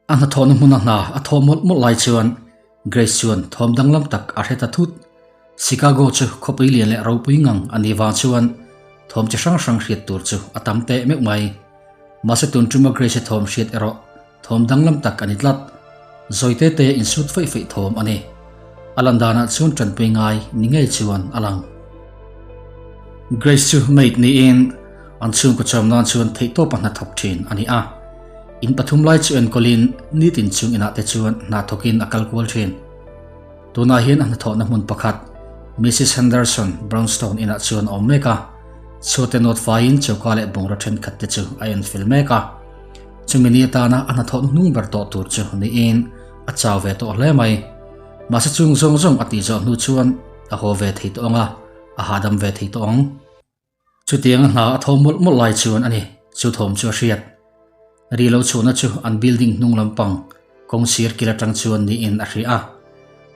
A hnathawhna hmuna hna a thawh mawlh mawlh lai chuan Grace chuan thawm danglam tak a hre ta thut. Chicago chu khawpui lian leh ropui ngang a nih vang chuan thawm chi hrang hrang hriat tur chu a tam teh meuh mai. Mahse tun tuma Grace-i thawm hriat erawh thawm danglam tak a ni tlat. Zawi te te insut feih feih thawm a ni. A lan danah chuan tanpui ngai ni ngei chuan a lang. Grace chu maid niin an chhungkaw chawm nan chuan theihtawpa hnathawk thin a ni a. In pathum lai chu enkawlin nitin chung inah te chuan hna thawkin a kal kual thin. Tunah hian a hnathawhna hmun pakhat Mrs Henderson Brownstone inah chuan a awm mek a, chhuate nawt faiin choka leh bungraw thenkhat te chu a enfel mek a. Chumi ni atana a hnathawh hnung ber tawh tur chu niin a chau ve tawh hle mai. Mahse chung zawng zawng a tih zawh hnu chuan a haw ve thei tawh ang a, a hahdam ve thei tawh ang. Chutiang a hna a thawm mawlh mawlh lai chuan a ni, chu thawm chu a hriat. Ri lo chhuahna chu an building hnung lampang kawng sir kil atang chuan niin a hria a.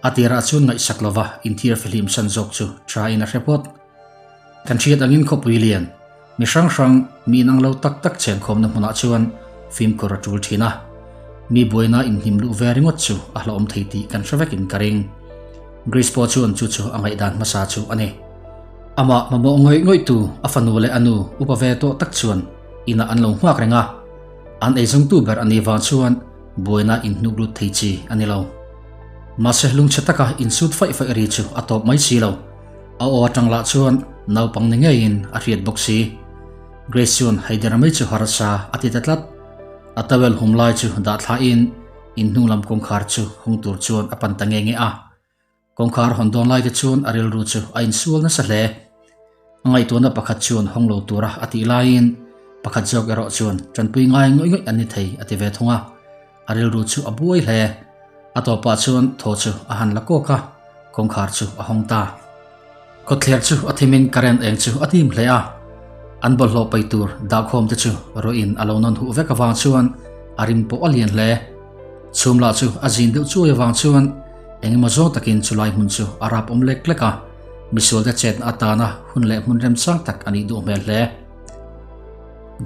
A tirah chuan ngaihsak lova inthir fihlim san zawk chu tha in a hre phawt. Kan hriat angin khawpui lian, mi hrang hrang, mi inang lo tak tak chengkhawmna hmunah chuan fimkhur a tul thin a. Mi buaina inhnim luh ve ringawt chu a hlauhawm thei tih kan hre vekin ka ring. Grace pawh chuan chu chu a ngaihdan hmasa chu a ni. Amah mamawh ngawih ngawih tu a fanu leh a nu upa ve tawh tak chuan inah an lo nghak reng a, an eizawngtu ber a nih vang chuan buaina inhnuk lut thei chi a ni lo. Mahse lungchhe taka insut faih faih ri chu a tawp mai si lo. A aw atang lah chuan naupang ni ngeiin a hriat bawk si. Grace chuan Haider mai chu harsa a ti ta tlat. A towel hum lai chu dah thlain inhnung lam kawngkhar chu hawng tur chuan a pan ta nge nge a. Kawngkhar hawn dawn lai te chuan a rilru chu a insual nasa hle. A ngaihtuahna pakhat chuan hawng lo tura a tih laiin pakhat zawk erawh chuan tanpui ngai ngawih ngawih an ni thei a ti ve thung a. A rilru chu a buai hle. A tawpah chuan thaw chu a han la kawk a, kawngkhar chu a hawng ta. Kawtthler chu a thimin current eng chu a tim hle a. An bawlhhlawh pai tur dahkhawm te chu ruahin a lo nawn huh vek avang chuan a rim pawh a lian hle. Chhum lah chu a zin deuh chuai avang chuan engemaw zawng takin chulai hmun chu a rap awm lek lek a, misualte chetna atana hun leh hmun remchang tak a nih duh hmel hle.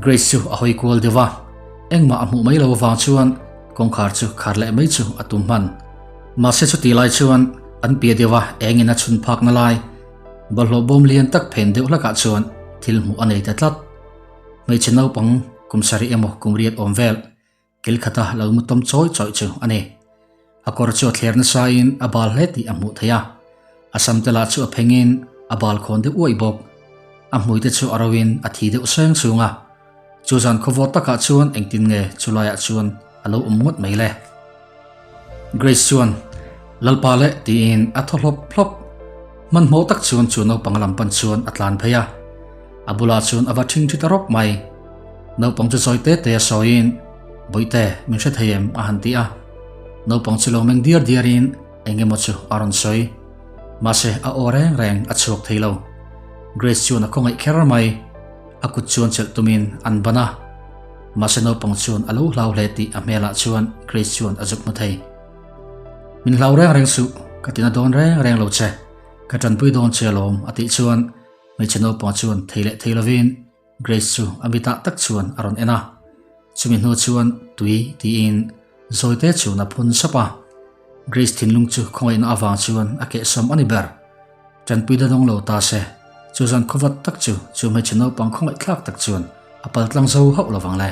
Grace chu a hawi kual deuh a, engmah a hmuh mai lo avang chuan kawngkhar chu khar leh mai chu a tum hman. Mahse chuti lai chuan an piah deuh a engin a chhun phakna lai bawlhhlawh bawm lian tak phen deuh hlakah chuan thil hmuh a nei ta tlat. Hmeichhe naupang kum sarih emaw kum riat awm vel Kil khata lo mu tawm chawi chawi chu a ni. A kawr chu a thler nasain a bal hle tih a hmuh theih a. A sam te lah chu a phengin a bal khawn deuh uaih bawk. A hmui te chu a roin a thi deuh seng chung a. Chu zan khawvawt takah chuan engtin nge chulaiah chuan a lo awm ngawt mai le? Grace chuan, Lalpa leh tiin a thaw hlawp hlawp. Hmanhmawh tak chuan chu naupang lam pan chuan a tlan phei a. A bulah chuan a va ṭhingṭhi ta rawp mai. Naupang chu sawi te te a sawiin, Bawihte, min hre thei em? a han ti a. Naupang chu lo meng diar diarin eng emaw chu a rawn sawi. Mahse, a aw reng reng a chhuak thei lo. Grace chuan a khawngaih kher mai. A kut chuan chelh tumin an ban a. Mahse naupang chuan a lo hlau hle tih a hmelah chuan Grace chuan a zuk hmu thei. Min hlau reng reng suh, ka tina dawn reng reng lo che. Ka tanpui dawn che alawm a tih chuan hmeichhe naupang chuan thei leh thei lovin Grace chu a mitah tak chuan a rawn en a. Chumi hnu chuan tui tiin Zawite chuan a phun sap a. Grace thinlung chu khawngaihna avang chuan a kehsawm a ni ber. Tanpui da dawng lo ta se, chu zan khawvat tak chu chu hmeichhe naupang khawngaihthlak tak chuan a pal tlang zo hauh lo vang le.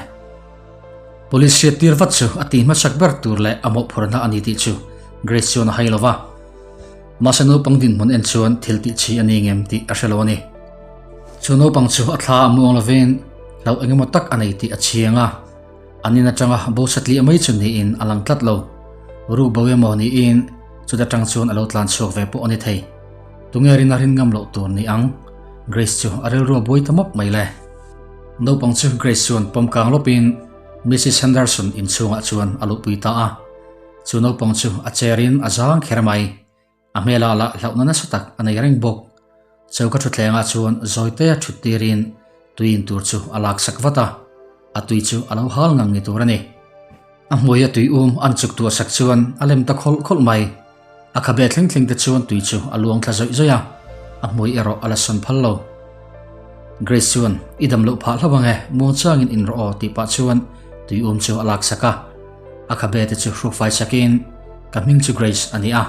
Police hriat tir vat chu a ti hmasak ber tur leh a mawhphurhna a ni tih chu Grace chuan a hai lo va. Mahse naupang dinhmun en chuan thil tih chi a ni ngem tih a hre lo a ni. Chu naupang chu a thla a muang lovin hlauh engemaw tak a nei tih a chiang a. An in atanga bo satliah mai chu niin a lang tlat lo. Ruk bo emaw niin chuta tang chuan a lo tlan chhuak ve pawh a ni thei. Tunge rin a rin ngam loh tur ni ang? Grace chu a rilru a buai ta mawp mai le. Naupang chu Grace chuan pawm kang lawpin Mrs Henderson inchhungah chuan a luhpui ta a. Chu naupang chu a cherin a zang kher mai. A hmelah lah hlauhna nasa tak a nei reng bawk. Choka thutthlengah chuan Zawitea thut tirin tui in tur chu a laksak vat a, a tui chu a lo hal ngang ni tur a ni. A hmui a tui um an chuk tuah sak chuan a lem ta khawlh khawlh mai. A khabe thleng thleng te chuan tui chu a luang thla zawih zawih a, a hmui erawh a la sawn phal lo. Grace chuan, I dam loh phah hlauh ang e, muangchangin in rawh aw tih pah chuan tui um chu a laksak a. A khabe te chu hruk fai sakin, Ka hming chu Grace a ni a,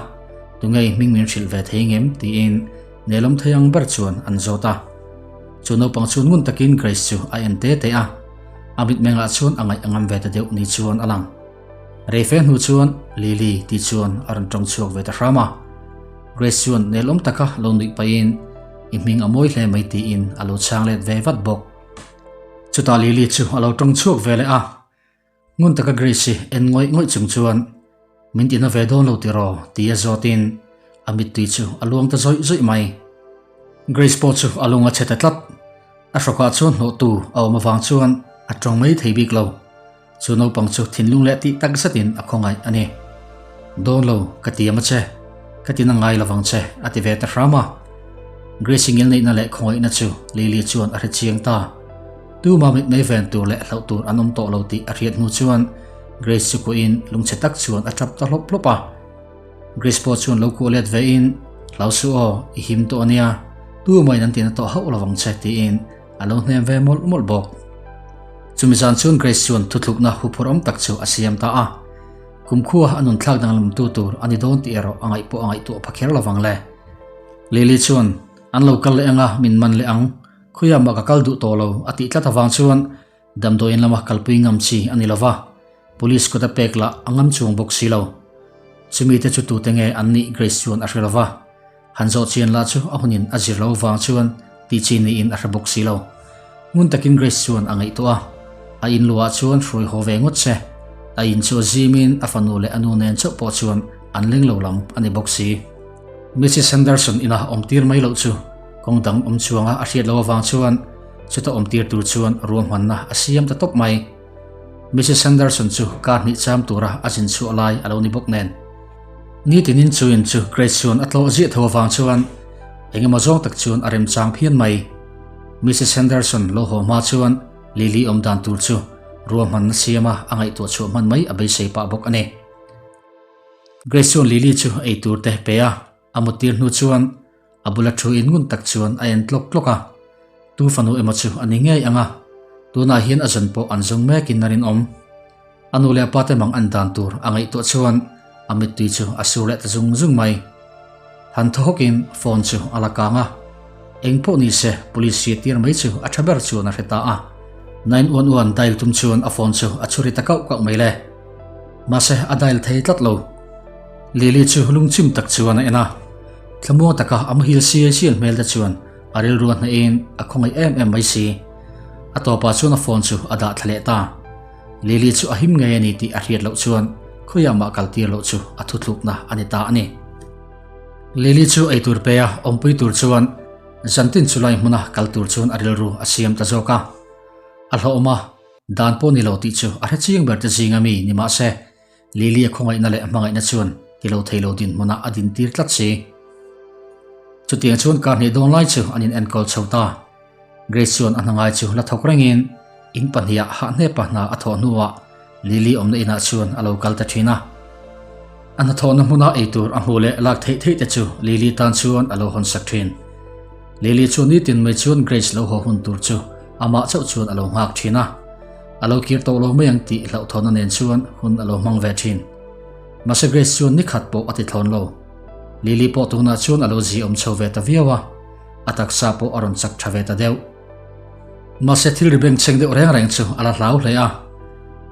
tunge i hming min hrilh ve thei ngem? tiin nelawm thei ang ber chuan an zawt a. Chu naupang chuan ngun takin Grace chu a en te te a, a mitmengah chuan a ngaih a ngam ve ta deuh ni chuan a lang. Rei fe hnu chuan Lily tih chuan a rawn tawng chhuak ve ta hram a. Grace chuan nelawm taka lo nuih pahin, I hming a mawi hle mai tiin a lo chhang let ve vat bawk. Chutah Lily chu a lo tawng chhuak ve leh a. Ngun taka Grace hi en ngawih ngawih chung chuan, Min tina ve dawn lo tiraw? tia zawtin a mittui chu a luang ta zawih zawih mai. Grace pawh chu a lung a chhe ta tlat. A hrawkah chuan hnawhtu a awm avang chuan a tawng mai thei bik lo. Chu naupang chu thinlung leh tih tak zetin a khawngaih a ni. Dawn lo, ka tiam a che. Ka tina ngai lovang che, a ti ve ta hram a. Grace-i ngilneihna leh khawngaihna chu Lily chuan a hre chiang ta. Tuma mitmei ven tur leh hlauh tur an awm tawh lo tih a hriat hnu chuan Grace chu kuahin lungchhe tak chuan a tap ta hlawp hlawp a. Grace pawh chuan lo kuah let vein, Hlau suh aw, i him tawh a nia, tumain an tina tawh hauh lovang che tiin a lo hnem ve mawlh mawlh bawk. Chumi zan chuan Grace chuan thuthlukna huphurh awm tak chu a siam ta a. Kumkhua a nun thlak danglamtu tur a ni dawn tih erawh a ngaih pawh a ngaihtuah pha kher lovang le. Lily chuan, An lo kal leh ang a, min man leh ang. Khawiah mah ka kal duh tawh lo a tih tlat avang chuan damdawiin lama kalpui ngam chi a ni lova, police kut a pek lah a ngam chuang bawk si lo. Chumi te chu tute nge an nih Grace chuan a hre lova, han zawh chian lah chu a hunin a zir lo vang chuan tih chi niin a hre bawk si lo. Ngun takin Grace chuan a ngaihtuah a, a in luah chuan hruai haw ve ngawt se, a in chu a zimin a fanu leh a nu nen chauh pawh chuan an leng lo lam a ni bawk si. Mrs Henderson ina awmtir mai loh chu kawng dang awm chuanga a hriat loh avang chuan chuta awmtir tur chuan ruahmanna a siam ta tawp mai. Mrs Henderson chu kar hnih cham tura a zin chhuah lai a lo ni bawk nen. Nitinin chu in chu Grace chuan a tlawh ziah tho avang chuan engemaw zawng tak chuan a remchang phian mai. Mrs Henderson lo haw hma chuan Lily awm dan tur chu ruahmanna siama a ngaihtuah chhuah hman mai a beisei pah bawk a ni. Grace chuan Lily chu ei tur te pe a, a muttir hnu chuan a bula thu in ngun tak chuan a en tlawk tlawk a. Tu fanu emaw chu a ni ngei ang a, tunah hian a zawn pawh an zawng mekin a rinawm. A nu leh a pa te mang an dan tur a ngaihtuah chuan a mittui chu a sur leh ta zung zung mai. Han thaw hawkin phone chu a la kang a, eng pawh ni se police hriat tir mai chu a tha ber chuan a hre ta a. 911 dial tum chuan a phone chu a chhuri ta kauh kauh mai le. Mahse a dial thei tlat lo. Lily chu lungchim tak chuan a en a, thlamuang taka a muhil siai sial hmel te chuan a rilru a hnahin a khawngaih em em mai si. A tawpah chuan a phone chu a dah thla leh ta. Lily chu a him ngei a ni tih a hriat loh chuan khawiah mah kal tir loh chu a thuthlukna a ni ta a ni. Lily chu eitur pe a awmpui tur chuan zantin chulai hmuna kal tur chuan a rilru a siam ta zawk a. A hlawhawm a. Dan pawh ni lo tih chu a hre chiang ber te zinga mi ni mah se, Lily a khawngaihna leh a hmangaihna chuan ti lo thei lo dinhmunah a dintir tlat si. Chutiang chuan kar hnih dawn lai chu an in enkawl chho ta. Grace chuan a hna ngai chu la thawk rengin in pahniha hahnepa hna a thawh hnuah Lily awmna inah chuan a lo kal ta thin a. A hnathawhna hmuna eitur a hmuh leh lak theih theih te chu Lily tan chuan a lo hawnsak thin. Lily chu nitin mai chuan Grace lo haw hun tur chu amah chauh chuan a lo nghak thin a. A lo kir tawh lo mai ang tih hlauhthawnna nen chuan hun a lo hmang ve thin. Mahse Grace chuan nikhat pawh a ti thlawn lo. Lily pawh tunah chuan a lo zi awm chho ve ta viau a, a taksa pawh a rawn chak tha ve ta deuh. Mahse thil ri bengchheng deuh reng reng chu a la hlau hle a,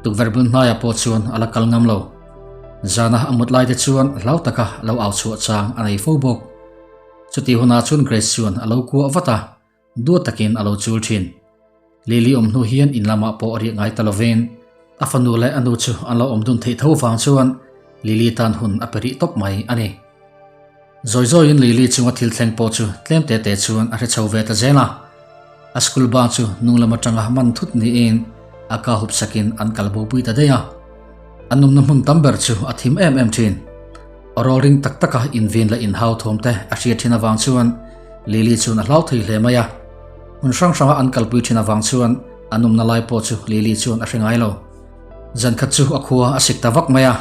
tukverh bul hnaiah pawh chuan a la kal ngam lo. Zana a mut lai te chuan hlau taka lo au chhuah chang a nei fo bawk. Chutih hunah chuan Grace chuan a lo kuah vat a, duat takin a lo chul thin. Lily awm hnu hian in lamah pawh a riah ngai ta lovin a fanu leh a nu chu an lo awm dun theih tho vang chuan Lily tan hun a pe rih tawp mai a ni. Zawi zawiin Lily chunga thil thleng pawh chu tlem te te chuan a hre chho ve ta zel a. A school bang chu hnung lam atanga man thut niin a ka hup sakin an kal bopui ta daih a. A numna hmun tam ber chu a thim em em thin. Aw ring tak taka invin leh inhau thawm te a hriat thin avang chuan Lily chuan a hlau thei hle mai a. Hmun hrang hranga an kalpui thin avang chuan a numna lai pawh chu Lily chuan a hre ngai lo. Zan khat chu a khua a sik ta vak mai a,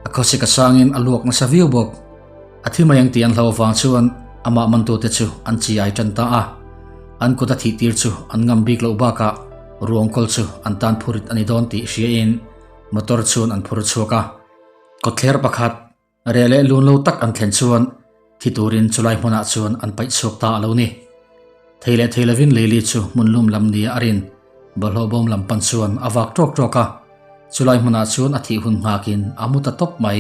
a khawsik a sangin a luak nasa viau bawk. A thi mai ang tih an hlau avang chuan amah mantute chu an chi ai tan ta a. An kut a thih tir chu an ngam bik loh bakah ruang kawl chu an tan phurit a ni dawn tih hriain. Motor chuan an phur chhuak a. Kawtthler pakhat, reh leh lun lo tak an thlen chuan thi turin chulai hmunah chuan an paih chhuak ta a lo ni. Thei leh thei lovin Lily chu hmun lum lam nia a rin bawlhhlawh bawm lam pan chuan a vak tawk tawk a. Chulai hmunah chuan a thih hun nghakin a mu ta tawp mai.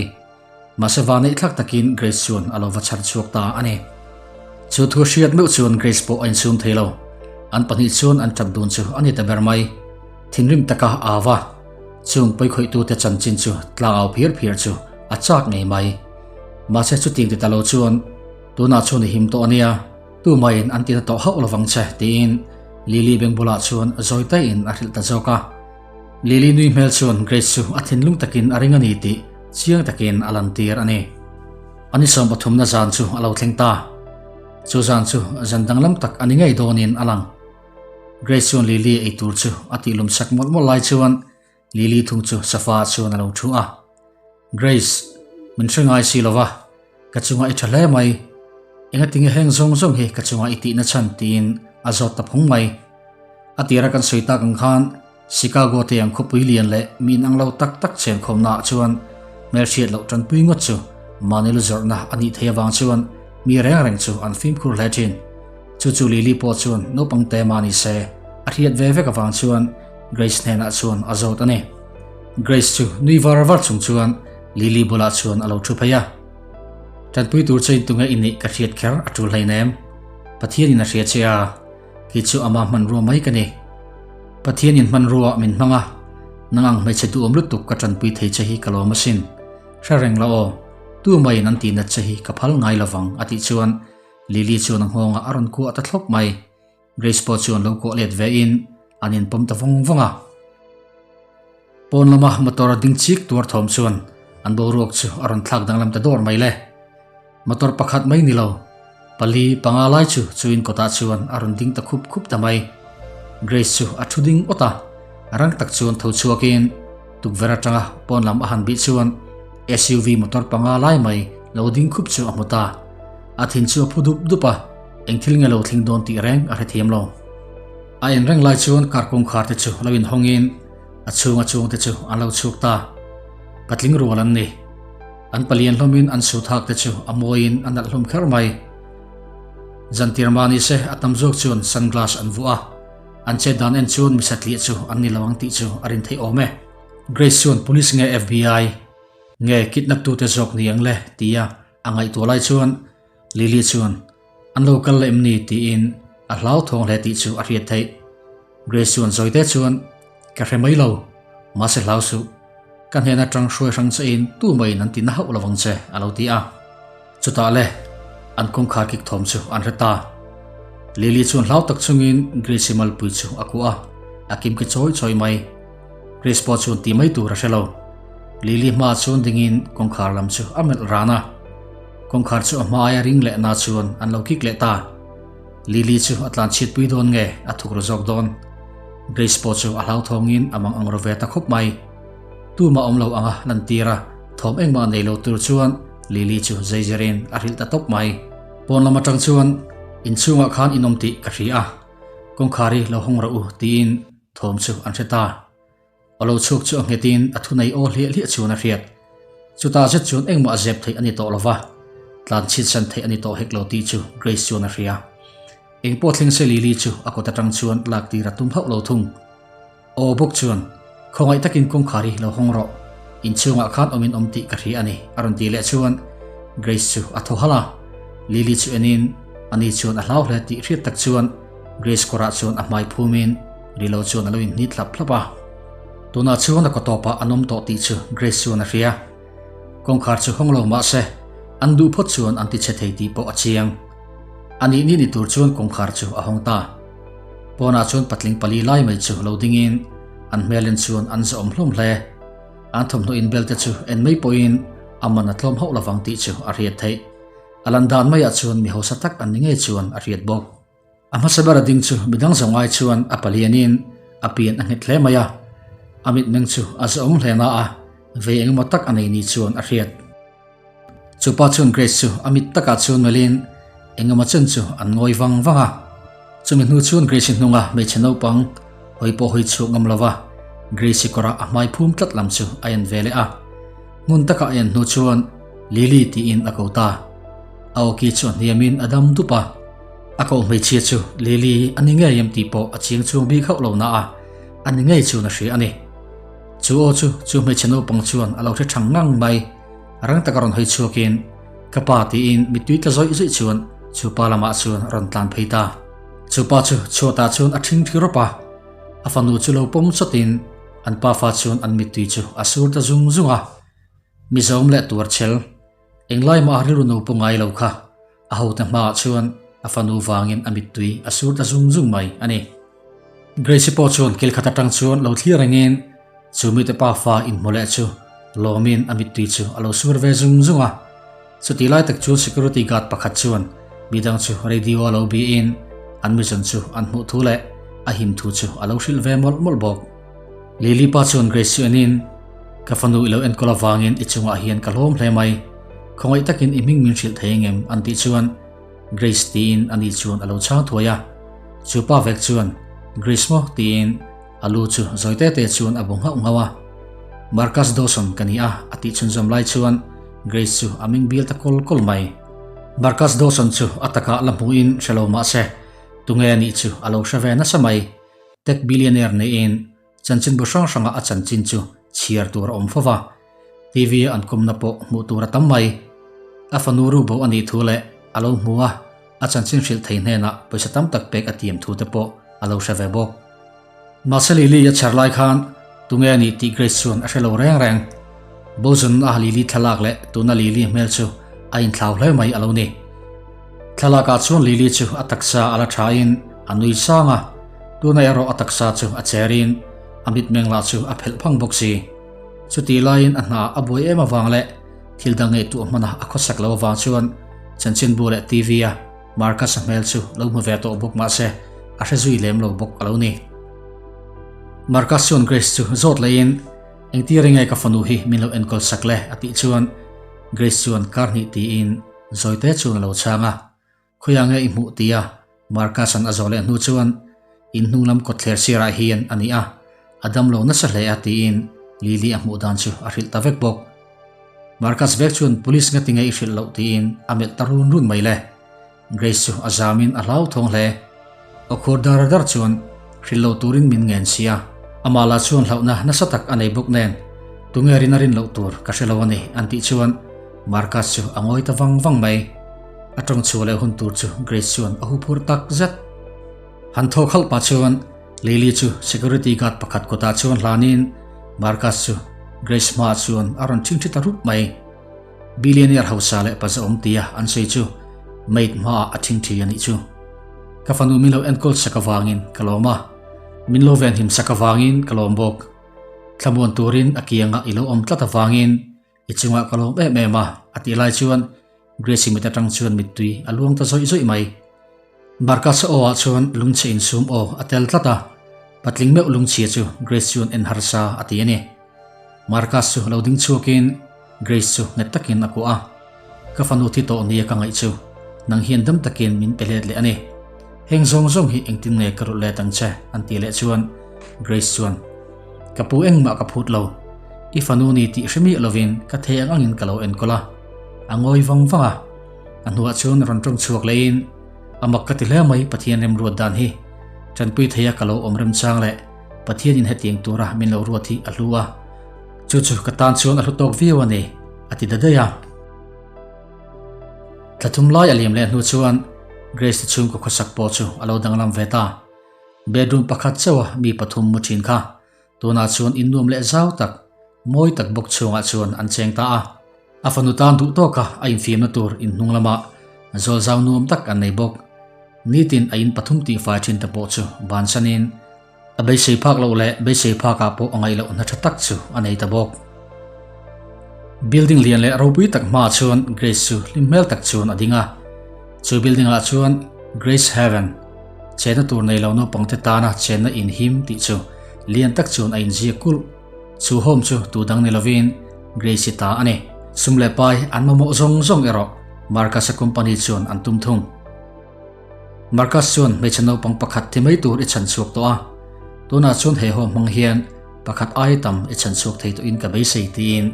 Mahse vaneih thlak takin Grace chuan a lo va chhar chhuak ta a ni. Chu thu hriat meuh chuan Grace pawh a insum thei lo. An pahnih chuan an tap dun chu a ni ta ber mai. Thinrim taka au a, chung pawikhawih-tute chanchin chu tlangau phiar phiar chu a chak ngei mai. Mahse chutiang ti ta lo chuan, Tunah chuan i him tawh a nia, tumahin an tina tawh hauh lovang che, tiin Lily beng bulah chuan zawi taiin a hrilh ta zawk a. Lily nui hmel chuan Grace chu a thinlung takin a ring a ni tih chiang takin a lantir a ni. A ni 13 na zan chu a lo thleng ta. Chu zan chu zan danglam tak a ni ngei dawnin a lang. Grace chuan Lily ei tur chu a tih lum sak mawlh mawlh lai chuan Lily thung chu sofa ah chuan a lo thu a. Grace, min hre ngai si lova, ka chungah i tha hle mai. Engatinge heng zawng zawng hi ka chungah i tihna chhan tiin a zawt ta phung mai. A tira kan sawi tak ang khan Chicago te ang khawpui lian leh mi inang lo tak tak chhenkhawmna ah chuan hmelhriat loh tanpui ngawt chu mahni lu zawrhna a nih theih avang chuan mi reng reng chu an fimkhur hle thin. Chu chu Lily pawh chuan naupang te mah ni se a hriat ve vek avang chuan Grace hnenah chuan a zawt a ni. Grace chu nui var var chung chuan Lily bulah chuan a lo thu phei a. Tanpui tur che in tunge i nih ka hriat kher a tul hleinem. Pathianin a hria che a. Kei chu ama hmanrua mai ka ni. Pathianin hmanrua min hmang a, nang ang hmeichhe duhawm lutuk ka tanpui thei che hi ka lawm asin. Hre reng la aw, tu maiin an tihnat che hi ka phal ngai lovang a tih chuan Lily chuan a nghawngah a rawn kuah ta thlawp mai. Grace pawh chuan lo kuah let ve in an inpawm ta vawng vawng a. Pawn lama motor a ding chik tuar thawm chuan an boruak chu a rawn thlak danglam ta dawr mai le. Motor pakhat mai ni lo, pali panga lai chu chu in kawtah chuan a rawn ding ta khup khup ta mai. Grace chu a thu ding awt a, rang tak chuan tho chhuakin tukverh atanga pawn lam a han bih chuan SUV motor panga lai mai lo ding khup chu a hmu ta. A thin chu a phu dup dup a, eng thil nge lo thleng dawn tih reng a hrethiam lo. A en reng lai chuan car kawngkhar te chu lo inhawngin a chhunga chungte chu an lo chhuk ta. Patling rual an ni. An palian hlawmin an su thak te chu a mawiin a nalh hlawm kher mai. Zantir mah ni se a tam zawk chuan sunglass an vuah a, an chet dan en chuan mi satliah chu an ni lo ang tih chu a rin theih awm e. Grace chuan Police nge FBI nge kidnap tute zawk ni ang le tia a ngaihtuah lai chuan Lily chuan an lo kal leh em ni tiin a hlauthawng hle tih chu a hriat theih. Grace chuan zawite chuan Ka hre mai lo, mahse hlau suh. Ka hnen atang hruai hrang che in tu maiin an ti na hauh lovang che a lo ti a. Chutah le, an kawngkhar kik thawm chu an hre ta. Lily chuan hlau tak chungin Grace-i malpui chu a kuah a, a kim ki chawi chawi mai. Grace pawh chuan ti mai tur a hre lo. Lily hmaah chuan dingin kawngkhar lam chu a melh ran a. Kawngkhar chu a hma aia ring leh na chuan an lo kik leh ta. Lily chu a tlan chhiatpui dawn nge a thuk ru zawk dawn? Grace pawh chu a hlauthawngin a mang ang ru ve ta khawp mai. Tumah awm lo anga lantir a, thawm engmah nei lo tur chuan Lily chu zeizirin a hrilh ta tawp mai. Pawn lam atang chuan inchhungah khan in awm tih ka hria a, kawngkhar hi lo hawng rawh u tiin thawm chu an hre ta. A lo chhuak chu a nghetin a thunei aw hliah hliah chuan a hriat. Chutah zet chuan engmah a zep theih a ni tawh lo va, tlan chhitsan theih a ni tawh hek lo tih chu Grace chuan a hria. Eng pawh thleng se Lily chu a kawt atang chuan lak tir a tum hauh lo thung. Aw bawk chuan, Khawngaih takin kawngkhar hi lo hawng rawh, inchhungah khan awmin awm tih ka hria a ni a rawn ti leh chuan Grace chu a thaw halh a. Lily chu enin ani chuan a hlau hle tih hriat tak chuan Grace kawrah chuan a hmai phumin Rilo chuan a lo inhnit hlap hlap a. Tunah chuan a kaw tawpah an awm tawh tih chu Grace chuan a hria. Kawngkhar chu hawng lo mah se, an duh phawt chuan an ti chhe thei tih pawh a chiang. A nih ni ni tur chuan kawngkhar chu a hawng ta. Pawnah chuan patling pali lai mai chu lo dingin an hmel en chuan an zawhawm hlawm hle. An thawmhnaw inbel te chu en mai pawhin a man a tlawm hauh lovang tih chu a hriat theih. A lan dan maiah chuan mi hausa tak an ni ngei chuan a hriat bawk. A hmasa ber a ding chu midang zawng ai chuan a palianin a pian a nghet hle mai a, a mitmeng chu a zawhawm hle na a, vei engemaw tak a nei ni chuan a hriat. Chu pa chuan Grace chu a mit takah chuan melhin engemaw chen chu an ngawi vang vang a. Chumi hnu chuan Grace-i hnunga hmeichhe naupang hawi pawh hawi chhuak ngam lova. Grace-i kawra a hmai phum tlat lam chu a en ve leh a. Hmun taka a en hnu chuan Lily tiin a ko ta. A awki chu a hniamin a dam dup a. A koh hmeichhia chu Lily a ni ngei em tih pawh a chiang chuang bik hauh lo na a, a ni ngei chuan a hria a ni. Chu aw chu chu hmeichhe naupang chuan a lo hre thang ngang mai. Rang taka rawn hawi chhuakin, Ka pa tiin mittui tla zawih zawih chuan chu pa lamah chuan a rawn tlan phei ta. Chu pa chu chhuatah chuan a ṭhing thi rawp a, a fanu chu lo pawm chawtin an pafa chuan an mittui chu a sur ta zung zung a. Mizawm leh tuarchhel, englai mah rilru no pawh ngai lo kha a hote hmaah chuan a fanu vangin a mittui a sur ta zung zung mai a ni. Grace-i pawh chuan kil khat atang chuan lo thlir rengin chu mite pafa inhmu leh chu lawmin a mittui chu a lo sur ve zung zung a. Chutih lai tak chuan security guard pakhat chuan midang chu radio a lo biin an mizawn chu an hmuh thu leh a him thu chu a lo hrilh ve mawlh mawlh bawk. Lily pa chuan Grace chu enin, Ka fanu i lo enkawl avangin i chungah hian ka hlawm hle mai. Khawngaih takin i hming min hrilh thei engem? an tih chuan Grace tiin ani chuan a lo chhang thuai a. Chu pa vek chuan, Grace maw? tiin a lu chu zawi te te chuan a bu nghauh nghauh a. Marcus Dawson ka ni a, a tih chhunzawm lai chuan Grace chu a ming bial ta kawl kawl mai. Marcus Dawson chu a takah la hmuhin hre lo mah se, tunge a nih chu a lo hre ve nasa mai. Tech billionaire neiin chanchinbu hrang hranga a chanchin chu chhiar tur a awm fo va, TV a an kawmna pawh hmuh tur a tam mai. A fanu ru bo a nih thu leh a lo hmu a, a chanchin hrilh thei hnenah pawisa tam tak pek a tiam thu te pawh a lo hre ve bawk. Mahse Lily a chher lai khan tunge a nih tih Grace chuan a hre lo reng reng. Boson a Lily thlalak leh tuna Lily hmel chu a inthlau hle mai a lo ni. Thlalakah chuan Lily chu a taksa a la thain a nui sang a, tuna erawh a taksa chu a cherin a mitmeng lah chu a phelh phang bawk si. Chutih laiin a hna a buai em avang leh thil dang ngaihtuah hmana a khawsak lo avang chuan chanchinbu leh TV a Marcus-a hmel chu lo hmu ve tawh bawk mahse a hre zui lem lo bawk a lo ni. Marcus chuan Grace chu zawt lehin Engtir enge ka fanu hi min lo enkawl sak le? a tih chuan Grace chuan kar hnih tiin Zawite chuan a lo chhang a, Khawiah nge i hmuh? tia Marcus-a'n a zawh leh hnu chuan, In hnung lam kawtthler sirah hian a ni a, a dam lo nasa hle a tiin Lily a hmuh dan chu a hrilh ta vek bawk. Marcus vek chuan Police ngati nge i hrilh loh tiin a melh ta run run mai le. Grace chu a zamin a hlauthawng hle. Aw khur dar dar chuan hrilh lo turin min ngen si a, amah lah chuan hlauhna nasa tak a nei bawk nen, tunge rin a rin loh tur ka hre lo a ni an tih chuan Marcus chu a ngawi ta vang vang mai. A tawng chhuah leh hun tur chu Grace chuan a huphurh tak zet. Han thawk halh pah chuan Lily chu security guard pakhat kawtah chuan hlanin Marcus chu Grace hmaah chuan a rawn ṭhingṭhi ta rup mai. Billionaire hausa leh paza awm tia an sawi chu maid hmaah a ṭhingṭhi a nih chu. Ka fanu min lo enkawl sak avangin ka lawm a, min lo venhim sak avangin ka lawm bawk. Thlamuan turin a kiangah i lo awm tlat avangin i chungah ka lawm em em a, a tih lai chuan Grace-i mit atang chuan mittui a luang ta zawih zawih mai. Marcus-a aw ah chuan lungchhe insum aw a tel tlat a, patling meuh lungchhia chu Grace chuan en harsa a ti a ni. Marcus chu lo ding chhuakin Grace chu nghet takin a kuah a, Ka fanu thi tawh nia ka ngaih chu, nang hian dam takin min pe let leh a ni. Heng zawng zawng hi engtin nge ka rulh let ang che? an ti leh chuan Grace chuan, Ka pu engmah ka phut lo, i fanu ni tih hre miah lovin ka thei ang angin ka lo enkawl a. A ngawi vang vang a, a hnuah chuan rawn tawng chhuak lehin, A mak ka ti hle mai Pathian remruat dan hi, tanpui theia ka lo awm remchang leh Pathianin hetiang tura min lo ruat hi a hlu a, chu chu ka tan chuan a hlu tawk viau a ni, a ti da daih a. Thla thum lai a liam leh hnu chuan Grace te chhungkaw khawsak pawh chu a lo danglam ve ta. Bedroom pakhat chauha mi pathum mu thin kha tunah chuan innuam leh zau tak, mawi tak bawk chhungah chuan an cheng ta a. A fanu tan duh tawka a infiamna tur inhnung lamah zawl zau nuam tak an nei bawk. Nitin a in pathum tihfai thin te pawh chu bansanin A beisei phak loh leh beisei phakah pawh a ngaih loh hna tha tak chu a nei ta bawk. Building lian leh ropui tak hmaah chuan Grace chu hlim hmel tak chuan a ding a. Chu building ah chuan Grace Haven, chenna tur nei lo naupangte tana chenna in him tih chu lian tak chuan a inziak kulh. Chu home chu tu dang ni lovin Grace-i ta a ni. Sum leh pai an mamawh zawng zawng erawh Marcus-a company chuan an tum thung. Marcus chuan hmeichhe naupang pakhat thi mai tur i chhan chhuak tawh a, tunah chuan he haw hmang hian Pakhat aia tam i chhan chhuak thei tawhin ka beisei tiin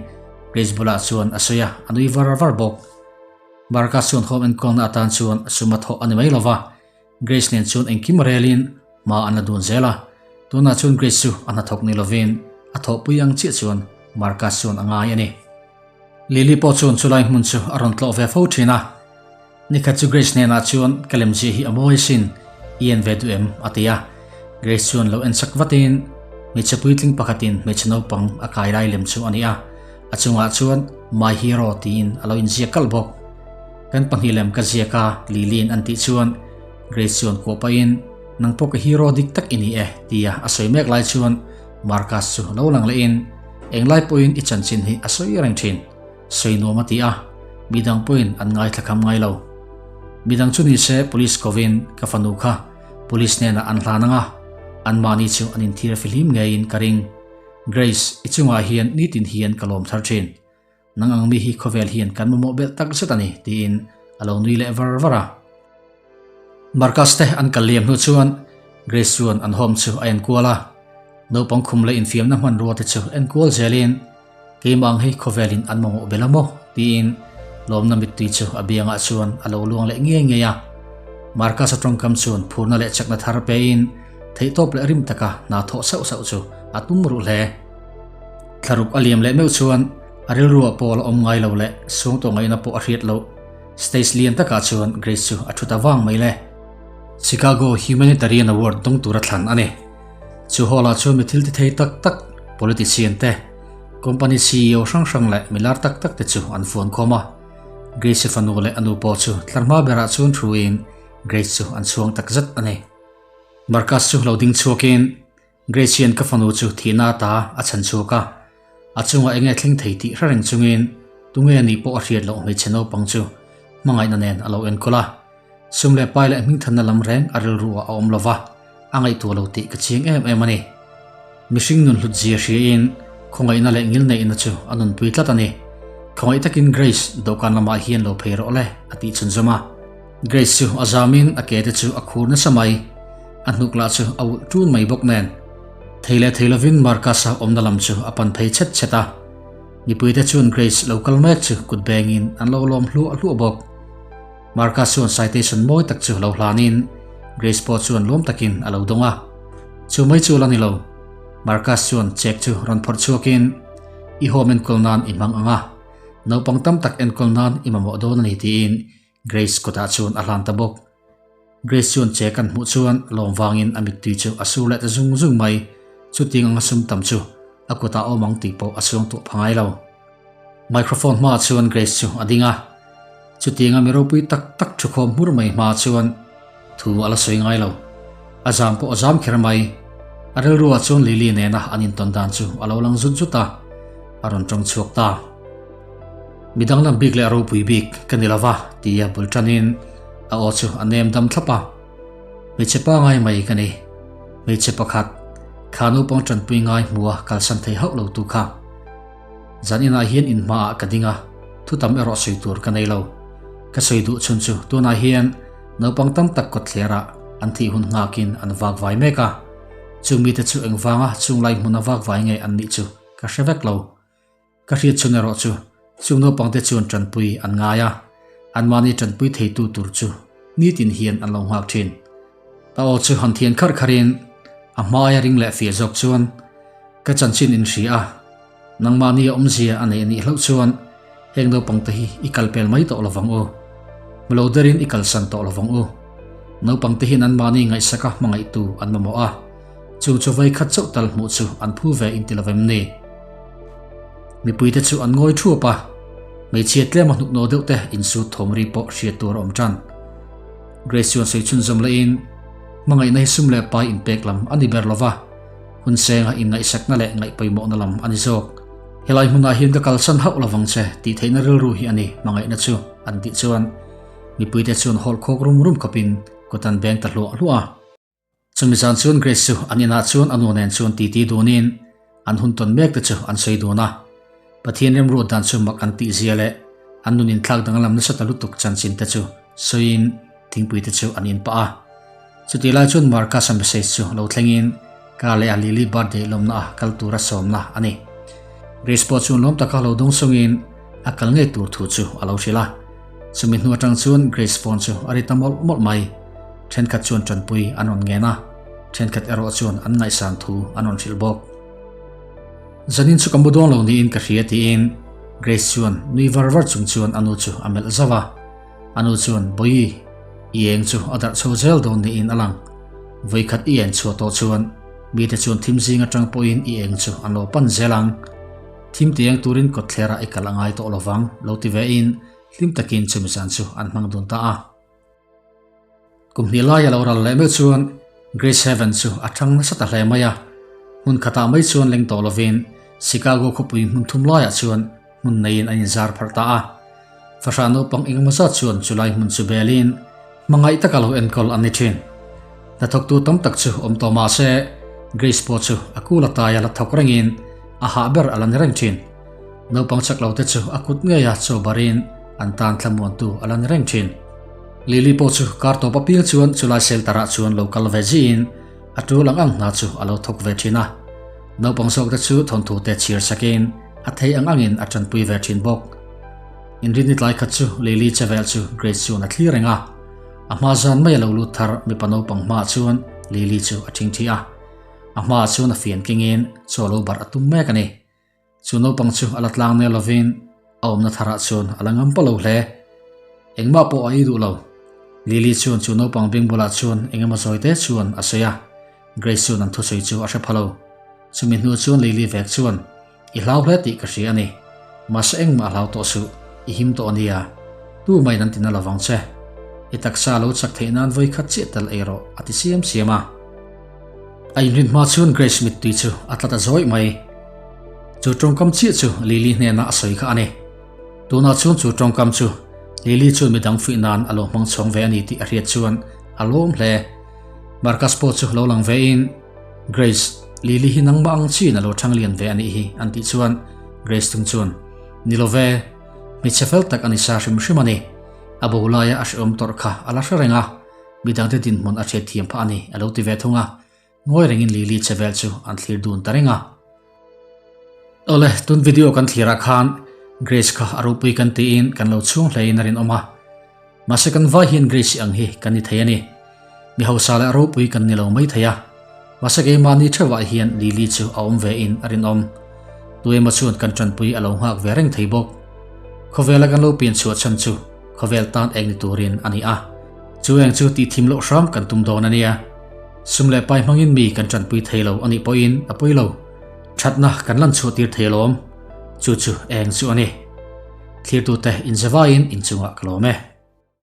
Grace bulah chuan a sawi a, a nui var var bawk. Marcus chuan home enkawlna atan chuan sum a thawh a ni mai lova, Grace nen chuan engkim relin hma an la dun zel a. Tunah chuan Grace chu a hnathawk ni lovin a thawhpui ang chiah chuan Marcus chuan a ngai a ni. Lily pawh chuan chulai hmun chu a rawn tlawh ve fo thin a. Nikhat chu Grace hnenah chuan ka lemziah hi a mawi asin, i en ve duh em? a ti a. Grace chuan lo en chak vatin hmeichhe puitling pakhatin hmeichhe naupang a kai lai lem chu a ni a, a chungah chuan My Hero tiin a lo inziak kalh bawk. Kan pahnih lem ka ziak a, Lily-in an tih chuan Grace chuan kuah pahin Nang pawh ka hero dik tak i ni e tia a sawi mek lai chuan Marcus chu lo lang lehin Englai pawhin i chanchin hi a sawi reng thin. Sawi nuam a ti a, midang pawhin an ngaithla kham ngai lo. Midang chu ni se police kovin ka fanu kha police hnenah an hlan ang a, anmahni chu an inthir fihlim ngeiin ka ring. Grace, i chungah hian nitin hian ka lawm thar thin. Nang ang mi hi khawvel hian kan mamawh belh tak zet a ni, tiin a lo nui leh var var a. Marcus te an kal liam hnu chuan Grace chuan an home chu a enkual a, naupang khum leh infiamna hmanrua te chu enkual zelin, Keimah ang hi khawvelin an mamawh bel a maw? tiin lawmna mittui chu a biangah chuan a lo luang leh ngei ngei a. Marcus-a tawngkam chuan phurna leh chakna thar pein theihtawp leh rim taka hna thawh sauh sauh chu a tum ruh hle. Thlaruk a liam leh meuh chuan a rilruah pawh la awm ngai lo leh suangtuah ngaihna pawh a hriat loh. Stage lian takah chuan Grace chu a thu ta vang mai le. Chicago Humanitarian Award dawng tura thlan a ni. Chu hall-ah chuan mi thil ti thei tak tak, politician te, company ceo hrang hrang leh mi lar tak tak te chu an fuan khawm a. Grace-i fanu leh a nu pawh chu tlar hma berah chuan thuin Grace chu an chhuang tak zet a ni. Marcus chu lo ding chhuakin Grace hian ka fanu chu thihna ata a chhan chhuak a, a chungah eng nge thleng thei tih hre reng chungin tunge a nih pawh a hriat loh hmeichhe naupang chu hmangaihna nen a lo enkawl a. Sum leh pai leh hmingthanna lam reng a rilru ah a awm lo va, a ngaihtuah lo tih ka chiang em em a ni. Mihring nun hlut zia hriain khawngaihna leh ngilneihna chu a nunpui tlat a ni. Khawngaih takin Grace dawhkan lamah hian lo phei rawh le, a tih chhunzawm a. Grace chu a zamin a ke te chu a khur nasa mai, a hnuk lah chu a ulh ṭun mai bawk nen. Thei leh thei lovin Marcus-a awmna lam chu a pan phei chhet chhet a. Mipuite chuan Grace lo kal mek chu kut bengin an lo lawm hluah hluah bawk. Marcus chuan citation mawi tak chu lo hlanin Grace pawh chuan lawm takin a lo dawng a. Chu mai chu la ni lo. Marcus chuan check chu rawn phawrh chhuakin I home enkawl nan i hmang ang a, naupang tam tak enkawl nan i mamawh dawn a ni tiin Grace kutah chuan a hlan ta bawk. Grace chuan check an hmuh chuan lawm vangin a mittui chu a sur leh ta zung zung mai. Chutiang anga sum tam chu a kutah awm ang tih pawh a chhuang tuah pha ngai lo. Microphone hmaah chuan Grace chu a ding a. Chutianga mi ropui tak tak thukhawm hmur mai hmaah chuan thu a la sawi ngai lo. A zam pawh a zam kher mai. A rilruah chuan Lily nena an intawn dan chu a lo lang zut zut a, a rawn tawng chhuak ta. Mi danglam bik leh ropui bik ka ni lova tia bul tanin a aw chu a nem dam thlap a. Hmeichhe pangai mai ka ni. Hmeichhe pakhat, kha naupang tanpui ngai hmua kalsan thei hauh lo tu kha. Zan inah hian in hmaah ka ding a, thu tam erawh sawi tur ka nei lo. Ka sawi duh chhun chu tunah hian naupang tam tak kawtthlerah an thih hun nghakin an vak vai mek a. Chung mite chu engvanga chunglai hmuna vak vai nge an nih chu ka hre vek lo. Ka hriat chhun erawh chu chung naupangte chuan tanpui an ngai a, anmahni tanpui theitu tur chu nitin hian an lo nghak thin. A aw chu han thian kharh kharhin a hmaia ring leh fiah zawk chuan ka chanchin in hria a, nangmahni a awmzia a nei a nih hlauh chuan heng naupangte hi i kal pel mai tawh lovang u. Hmu lo derin i kalsan tawh lovang u. Naupangte hian anmahni ngaihsaka hmangaihtu an mamawh a, chung chu vei khat chauh tal hmuh chu an phu ve inti lovem ni? Mipuite chu an ngawi thuap a, hmeichhia tlema hnuknaw deuh te insut thawm ri pawh hriat tur a awm tan. Grace chuan sawi chhunzawm lehin, Hmangaihna hi sum leh pai inpek lam a ni ber lo va, hun senga inngaihsakna leh ngaihpawimawhna lam a ni zawk. Helai hmunah hian ka kalsan hauh lovang che tih theihna rilru hi a ni hmangaihna chu, an tih chuan mipuite chuan hawlh khawk rum rum khawpin kut an beng ta hluah hluah a. Chumi zan chuan Grace chu an inah chuan a nu nen chuan titi dunin an hun tawn mek te chu an sawi dun a. Pathian remruat dan chu mak an tih zia leh an nun inthlak danglam nasa ta lutuk chanchin te chu sawiin thingpui te chu an in pah a. Chutih lai chuan Marcus-a message chu lo thlengin. Kar leh a Lily birthday lawmna a kal tura sawmna a ni. Grace pawh chuan lawm taka lo dawng sawngin a kal ngei tur thu chu a lo hrilh a. Chumi hnu atang chuan Grace phone chu a ri ta mawlh mawlh mai. Thenkhat chuan tanpui an rawn ngen a, thenkhat erawh chuan an ngaihsan thu an rawn hrilh bawk. Zanin chu ka mu dawn lo niin ka hria tiin Grace chuan nui var var chung chuan a nu chu a melh zauh a. A nu chuan, Bawihi, i eng chu a darh chho zel dawn niin a lang. Vawikhat i en chhuah tawh chuan mite chuan thim zing atang pawhin i eng chu an lo pan zel ang. Thim ti eng turin kawtthlerah i kal a ngai tawh lovang, lo ti vein hlim takin chumi zan chu an hmang dun ta a. Kum hnih lai a lo ral leh meuh chuan Grace Heaven chu a thang nasa ta hle mai a. Hmun khatah mai chuan leng tawh lovin Chicago khawpui hmun thum laiah chuan hmun neiin an inzar pharh ta a. Fahrah naupang engemaw zat chuan chulai hmun chu belin hmangaih taka lo enkawl an ni thin. Hnathawktu tam tak chu awm tawh mah se Grace pawh chu a kul ataia la thawk rengin a hah ber a la ni reng thin. Naupang chak lo te chu a kut ngeia chaw barin an tan thlamuantu a la ni reng thin. Lily pawh chu kar tawp apiang chuan chulai shelter ah chuan lo kal ve zihin a tul ang ang hna chu a lo thawk ve thin a. Naupang zawk te chu thawnthu te chhiar sakin a thei ang angin a tanpui ve thin bawk. Inrinni tlai khat chu Lily che vel chu Grace chuan a thlir reng a. A hma zan mai a lo lut thar mipa naupang hmaah chuan Lily chu a thingthi a. A hmaah chuan a fian kengin chaw lo barh a tum mek a ni. Chu naupang chu a la tlang nia lovin a awmna tharah chuan a la ngam pawh lo hle. Engmah pawh a ei duh lo. Lily chuan chu naupang beng bulah chuan eng emaw zawi te chuan a sawi a, Grace chuan an thusawi chu a hre pha lo. Chumi hnu chuan Lily vek chuan, I hlau hle tih ka hria a ni. Mahse engmah a hlau tawh suh, i him tawh a nia. Tu maiin an ti na lovang che. I taksa lo chak theih nan vawi khat chiah tal ei rawh, a ti siam siam a. A inrin hma chuan Grace mittui chu a tla ta zawih mai. Chu tawngkam chiah chu Lily hnena a sawi kha a ni. Tunah chuan chu tawngkam chu Lily chuan midang fuih nan a lo hmang chhawng ve a ni tih a hriat chuan a lawm hle. Marcus pawh chu lo lang vein, Grace, Lily hi nangmah ang chiin a lo thang lian ve a nih hi an tih chuan Grace thung chuan, Ni lo ve, hmeichhe fel tak a ni sa hrim hrim a ni. A bo laia a hrehawm tawrh kha a la hre reng a. Midangte dinhmun a hriat thiam phah a ni, a lo ti ve thung a. Ngawi rengin Lily che vel chu an thlir dun ta reng a. Awle, tun video kan thlirah khan Grace kha a ropui kan tiin kan lo chhung hlein a rinawm a. Mahse kan vai hian Grace-i ang hi kan ni thei a ni. Mi hausa leh ropui kan ni lo mai thei a. Mahse keimahni theuhah hian Lily chu a awm ve in a rinawm. Tuemaw chuan kan tanpui a lo nghak ve reng thei bawk. Khawvela kan lo pian chhuah chhan chu khawvel tan eng ni turin a ni a. Chu eng chu tih thim loh hram kan tum dawn a nia. Sum leh pai hmangin mi kan tanpui thei lo a nih pawhin a pawi lo. Thatna kan lan chhuah tir thei alawm. Chu chu eng chu a ni. Thlirtute inzavaiin inchungah ka lawm e.